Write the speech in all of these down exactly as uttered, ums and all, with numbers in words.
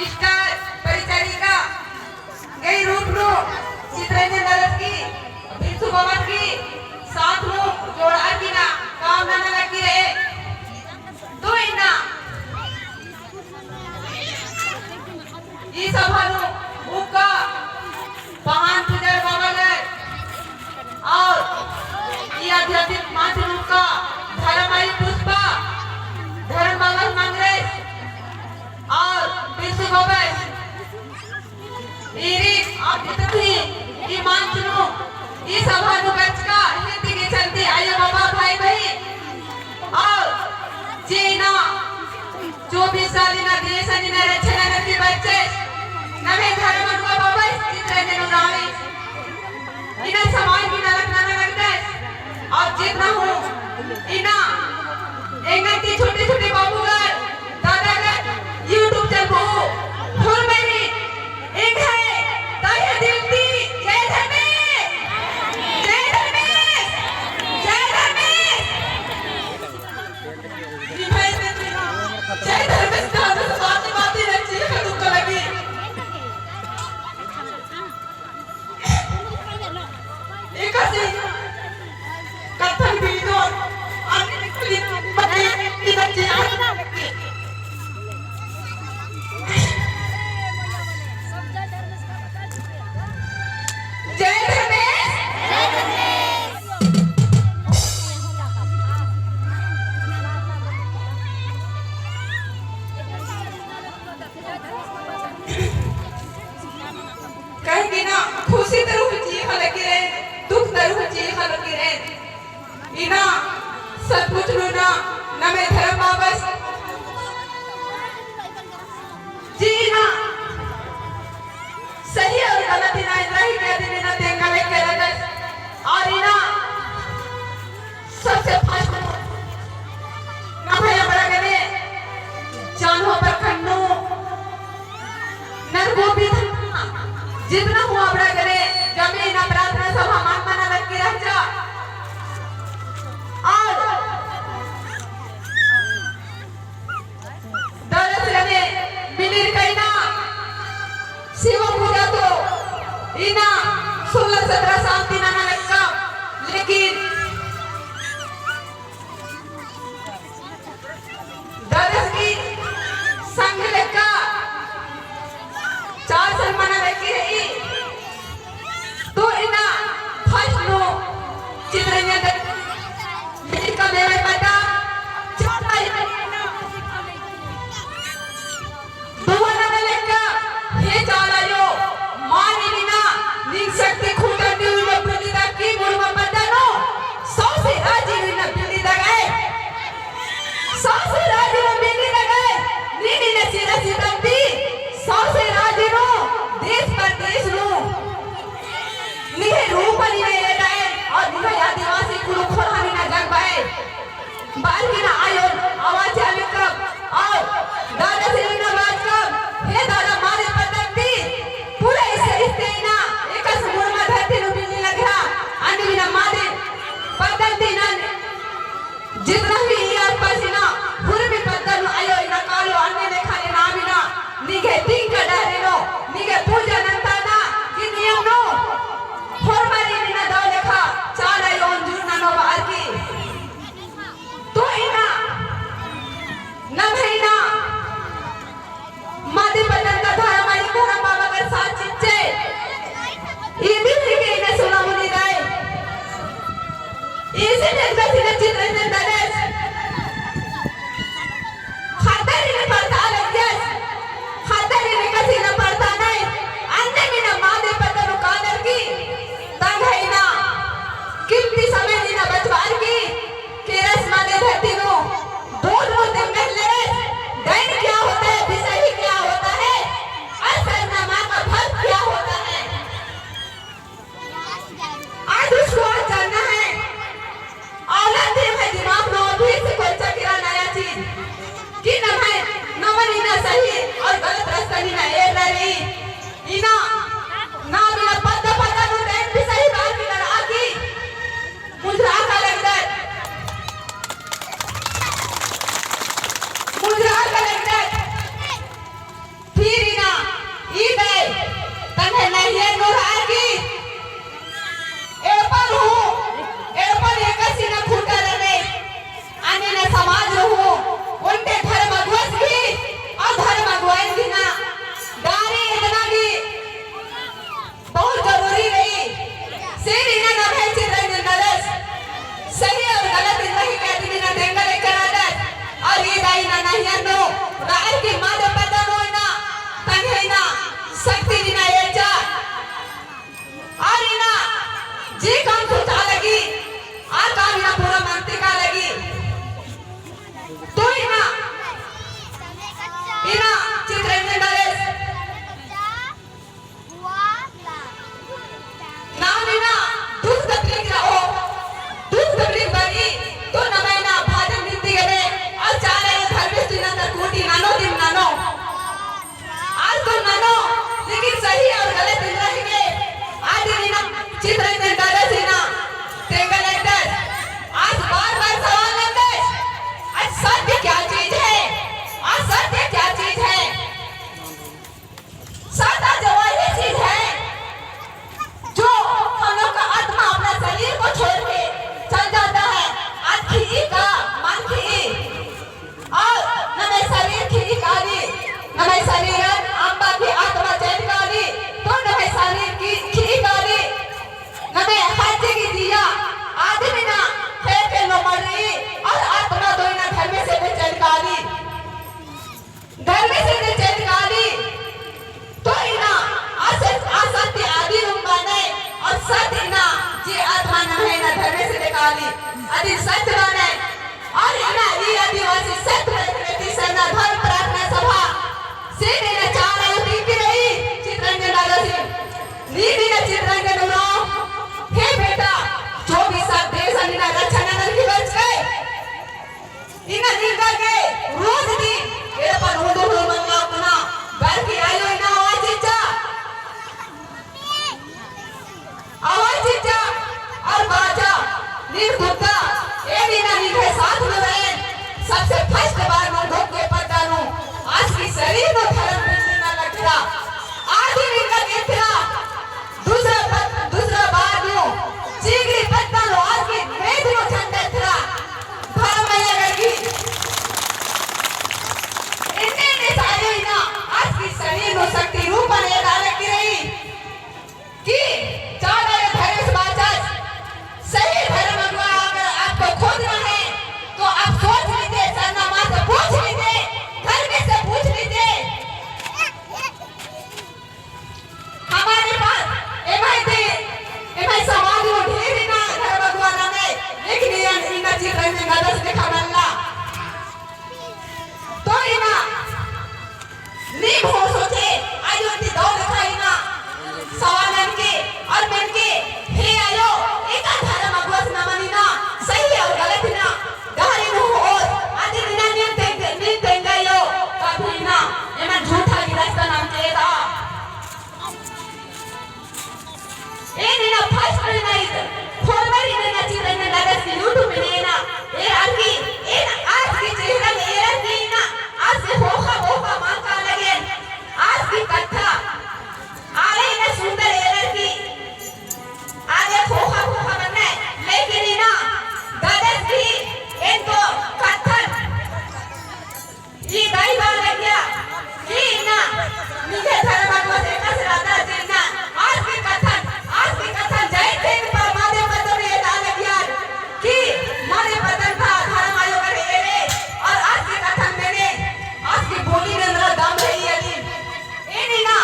सिस्टर परिचारिका गही रूप नू चित्रंजन दादस की, बिरसू बाबस की साथ नू जोड़ार की ना काम नना लगी रहे। तो इन्ना ई सभा नू उक्का पहान पुजार बाबा गर और ई आध्यात्मिक मंच नू उक्का धर्म आई पुष्पा, धर्म बाबा मंगरेश और बिरसू बाबा ईरी आप जितनी ई मंच नू, ई सभा नू बरचका, हित के चलते आयो बाबा, भाई, बहिन, और जे इन्ना चौबीस साल इन्ना देश इन्ना रक्षा ननर की बरचस, नम्है धर्म नू बाबा चित्रंजन उराँव इन्ना समाज की नलख नना लगदस। और जितना हूँ इन्ना एंगन की छोटे छोटे बाबू गर, दादा गर, YouTube चैनल हूँ, फुल मेरी एंग्है तहे दिल ती जय धर्मेस, जय धर्मेस, जय धर्मेस। जय धर्मेस, धर्मेस बात बात ही रहती है, दुख लगी। एकासे कत्थन बीजोर, अन्ने निकली, मती, इधर जी। जय धर्मेस। कहे कि ना, खुशी ता रहू चिआ लगी रहे, दुख ता रहू चिआ लगी रहे। इन्ना सचमुच नू ना, नम्है धर्म बाबस जी इन्ना सही और गलत इन्ना एन्दरा ही के दिन इन्ना तेंगा लेके रहता है। और इन्ना सबसे first नम्है अबड़ा गने चान्हो प्रखंड नू नरगो विधान जितना हूँ अबड़ा गने जमीन प्रार्थना सभा मान मना लगी रहचा। और दरस गने मिलिर कइना शिव पूजा तो इन्ना सोलह सत्रह साल ती नना लक्का, लेकिन दरस की संग लक्का चार साल मना लगी रही। तो इन्ना first नू चित्रंजन दा, मेरे का मेरे पता, छोटा ही दुआ नना लक्का, हे चाला आयो, मानिम इन्ना, निंग्है शक्ति खूटा ती उइले ये नूरहार की एड़पन हूँ, एड़पन एकासे ना खूँटा रअनर, अन्ने ना समाज नू हूँ, ओन्टे धर्म अगुवस गही, और धर्म अगुवाइन गही ना, डारी एदना गही बहुत जरूरी रई। सिर्फ इन्ना नम्है चितरंजन दादस सही और गलत इन्ना ही कहती इन्ना तेंगा लेकर आदत, और ये दाई ना नहीं अन्नो, राय की माँ जो पता नो इन्ना, तंग्है इन्ना, शक्ति इन्ना एरचा, और इन्ना जे काम सोचा लगी, आ काम इन्ना पूरा मनती का लगी। तो इन्ना, इन्ना चितरंजन दादस नाम इन्ना दुख तकलीफ रओ, दुख तकलीफ बनी, तो नम्है इन्ना भाजन गिनती गने, और चाला ये धर्मेस इन्ना तर कूटी ननो दिम ननो। आज तो ननो, लेकिन सही और गलत इन्ना ही के। आज इन्ना चितरंजन दादस इन्ना तेंगा लगदस। आज बार-बार सवाल लगदस। आज सत्य क्या चीज है? आज सत्य क्या चीज है? सत्य आज वही चीज है। जो हम लोग का आत्मा अपना शरीर को छोड़ के चल जाता है, आद खिई का, मल खिई। और नम्है शरीर खिई काली, नम्है शरीरन अम्बा की आत्मा चैन काली, तो नम्है शरीर की खिई काली, नम्है हर जगह जिया, आदमी ना खेल के नो मर रही, और आत्मा तो इन्ना धर्मेस से चैन काली। धर्मेस से चैन काली, तो इन्ना असत, असत्य आदि रूप बाने, और सत इन्ना जे आत्मा नम्है इन्ना धर्मेस से काली, अदिन सत बाने, और इन्ना ई आदिवासी सत प्रतिनिधि सरना धर्म प्रार्थना सभा से इन्ना चाला अयो तिंकी रई, चितरंजन दादस नीम इन्ना चितरंजन उराँव, हे बेटा, जो भी सब देश इन्ना रक्षा ननन की बच गए, इन्ना निंगा गे रोज दिन एड़पन उन्दुल हूँ मल्ला अपना बल्कि आयो इन्ना आवाज चिच्चा, आवाज चिच्चा और बाचा। नीन कुत्ता, ए इन्ना निंग्है साथ में रहे। सबसे first बार नू धोके पद्दा नू आस गही शरीर नू धर्म बिल्ली ना लगता। आदि निंगा देखरा दूसरा पत-, दूसरा बार नू, चिगड़ी पत्ता नू आस गही मेद नू झंडा एथरा, धर्म मइय्याँ गही। एन्ने एन्ने सारे इन्ना आस गही शरीर नू शक्ति रूपन एदा लगी रई। कि चाला अयो धर्मेस बाचस, सही धर्म अगुवा अगर आपको खोजना है, तो आप सोच लीजिए, सरना माँ से पूछ लीजिए, धर्मेस से पूछ लीजिए। हमारे पास एम्है दे, एम्है समाज में ढेर इन्ना धर्म अगुवा रअनर, लेकिन इन्ना, इन्ना चितरंजन दादस लेखा मल्ला। तो इन्ना नीम हूँ सोचे, आयो ती दव लेखा इन्ना सवाल ननके, और मेनके, हे आयो, एका धर्म अगुवस नमन इन्ना सही और गलत इन्ना डहरे नू होओस, अदिन इन्ना नीम तेंग-, नीम तेंगा अयो, कभी इन्ना एमन झूठा गही रस्ता नमके एदा। एन इन्ना first में नहीं, forward में इन्ना चितरंजन दादस की YouTube में इन्ना, एरर की, एन आस गही चेहरा में एरर की इन्ना, आस गही ख़ोख़ा ख़ोख़ा मल का लगेन, आस गही कत्था, आले इन्ना सुंदर एरर की, आले ख़ोख़ा ख़ोख़ा मन्ने, लेकिन इन्ना दादस गही एन तो कत्थन ई दाई बआ लगिया कि इन्ना निंग्है धर्म अगुवस एकासे रअदस जे इन्ना आस गही कत्थन, आस गही कत्थन जय थे पर मादे पद्दन एदा लगिया कि मादे पद्दन ता धर्म अयो गही एरे और आस गही कत्थन मेने आस गही बोली नू एन्दरा दम रई अदिन। एन इन्ना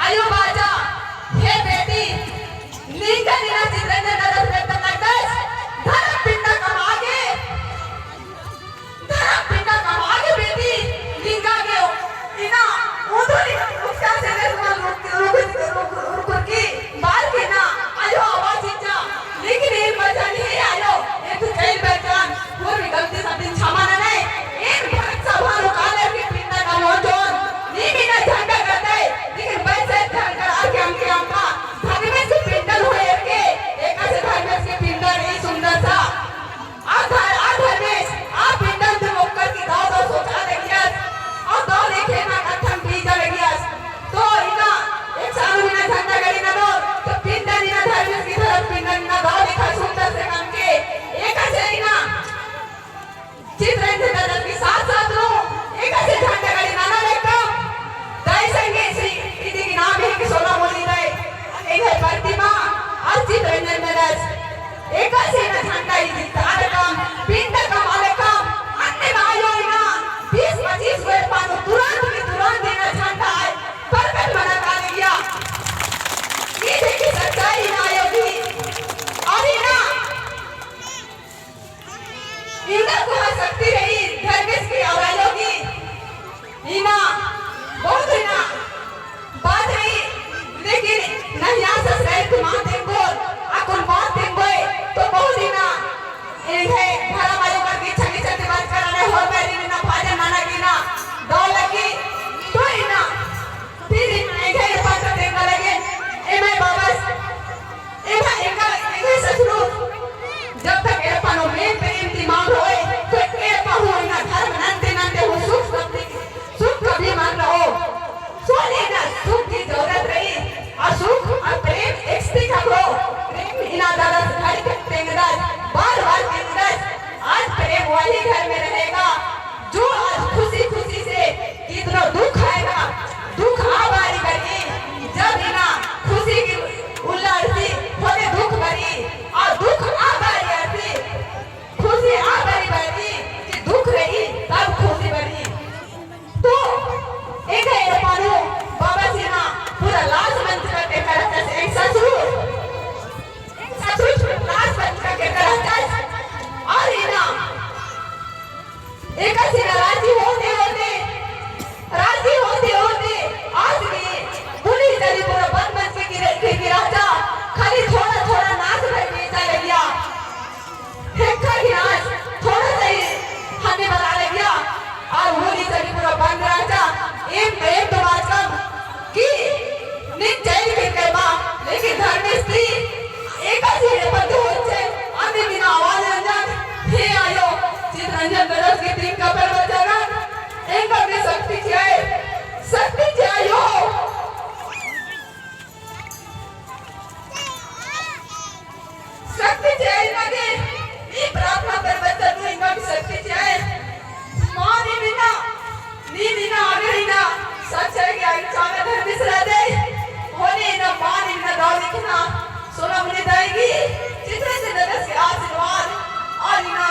अयो बाचा, हे बेटी, निंगा इन्ना चितरंजन ददस बेटा लगदस, धरम पिंडा कमआ गे, धरम पिंडा कमआ गे बेटी, निंगा गे इन्ना उन्दुल उत्साह से देश में रुक, रुक, रुक, रुक की बार के ना, अयो आवाज चिच्चा, लेकिन एन बचन हे आयो, एन तो कई बचन, होर भी गलती सदिन क्षमा ननय, एन भरत सभा नू कालर की पिंडा कमओन जोन, नीम इन्ना झंडा गड़दय, लेकिन बैसे झंडा आके हमके हमका, धर्मेस की पिंडल होय के, एकासे धर्मेस की पिंडल ई सुंदर सा, आ धर-, आ धर्मेस, आ पिंडल ते मोक्कर की दव दव सोचा लगियस, आ दव लेखे ना कत्थन बीजा लगियस। तो इन्ना एक साल इन्ना झंडा गड़ी ननोर, तो पिंडल इन्ना धर्मेस की धरम पिंडल इन्ना दव लेखा सुंदर से कमके, एकासे इन्ना चितरंजन ददस की साथ साथ नू, एकासे झंडा गड़ी नना लेकम, दई संगे श्री इदी की नाम है कि सोना मोली दई, एंग्है प्रतिमा, और चितरंजन ददस। एकासे इन्ना झंडा इदी तारकम, पिंडा कमआ लेकम, अन्ने मायो इन्ना, बीस पच्चीस गो एड़पा नू तुरंत की तुरंत इन्ना झंडा आय, प्रकट मना कालिया। ई देखी सच्चाई इन्ना आयो गही, और इन्ना, इन्ना कोहा शक्ति रई, धर्मेस की और आयो गही। इन्ना, बहुत इन्ना, बात रई, लेकिन नहिया ससुराल की माँ तेंगोर, अक्कुन बात तेंगोय, तो बहुत इन्ना, एंग्है धरम आयो कर की छंगी छंगी बात करने होर बैरी इन्ना भाजन माना की इन्ना, दव लगी, तो इन्ना, फिर एंग्है एड़पा ता तेंगा लगे, एम्है बाबस, एम्है एंगा, एंग्है ससुरो, जब तक एड़पा नू मेम प्रेम ती मल रओय, तो एड़पा हूँ इन्ना धर्म नन्ते नन्ते हूँ सुख कभी, सुख कभी मल रओ। सो इन्ना सुख की जरूरत रई, और सुख और प्रेम एकसी ख़क्खरो, प्रेम इन्ना ददस घर के तेंगदस, बार बार तेंगदस, आज प्रेम वही घर में रहेगा, जो आज खुशी खुशी से कितनो दुख आएगा, दुख आ बारी बरई, जब इन्ना खुशी की उल्ला अड़सी, होले दुख बरई, और दुख आ बारी अड़सी, खुशी आ बारी बरई, कि दुख रई, तब खुशी बरई। तो एंग्है एड़पा नू बाबस इन्ना पूरा लाज मंजका केरका रहचस, एंग्है ससुर, एंग्है ससुर पूरा लाज मंजका केरका रहचस, और इन्ना एकासे इन्ना राजी होते होते, राजी होते होते, आज भी पुलिस जरी पूरा बंद मंजकी रे-, रे-, रे-, रहचा, खाली थोड़ा थोड़ा नास भर बेचा लगिया। हेक्खा की नास थोड़ा सा ही हन्ने बला लगिया, और पुलिस जरी पूरा बंद रहचा। एम, एम तो बाचकम कि नीन चैन के करमा, लेकिन धर्मेस ती एकासे एड़पा ती होचे, अन्ने दिना आवाज रंजन, हे आयो, चितरंजन ददस की तीन कपल बचाना, एंगा गे शक्ति चिआय, शक्ति चिआय आयो। शक्ति चिआय इन्ना गे, ई प्रार्थना पर बच्चा नू इन्ना गे शक्ति चिआय। माँ नीम इन्ना, नीम इन्ना आगे इन्ना, सच्चाई के आगे चाला धर्मेस रअदय। होले इन्ना माँ नीम इन्ना दव लेखा इन्ना, सोना मुने दई गही, चितरंजन ददस के आशीर्वाद, और इन्ना,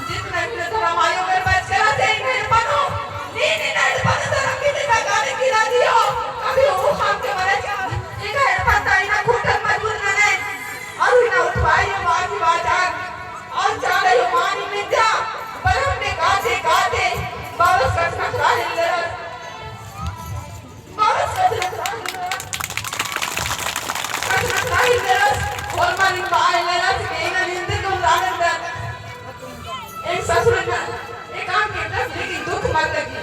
जितना इन्ना धरम आयो कर बचकरा से इन्ना एड़पा नू, नीम इन्ना एड़पा नू धरम की जितना गाने की राजी हो, कभी वो खाम के मना चाह, इन्ना एड़पा ता इन्ना खूंटन मजबूत ननय, और इन्ना उठवाई यो बाजी बाजार, और चाला यो मानी मिंजा, बरम ने काते काते, बाबस कछनखरआ हेलरस। बाबस कछनखरआ हेलरस। कछनखरआ हेलरस, होरमा निम्बा हेलरस, एंगा निंदे तुम रानंदर। एंग्है ससुर ना, ए काम के दस लेकिन दुख मल लगी।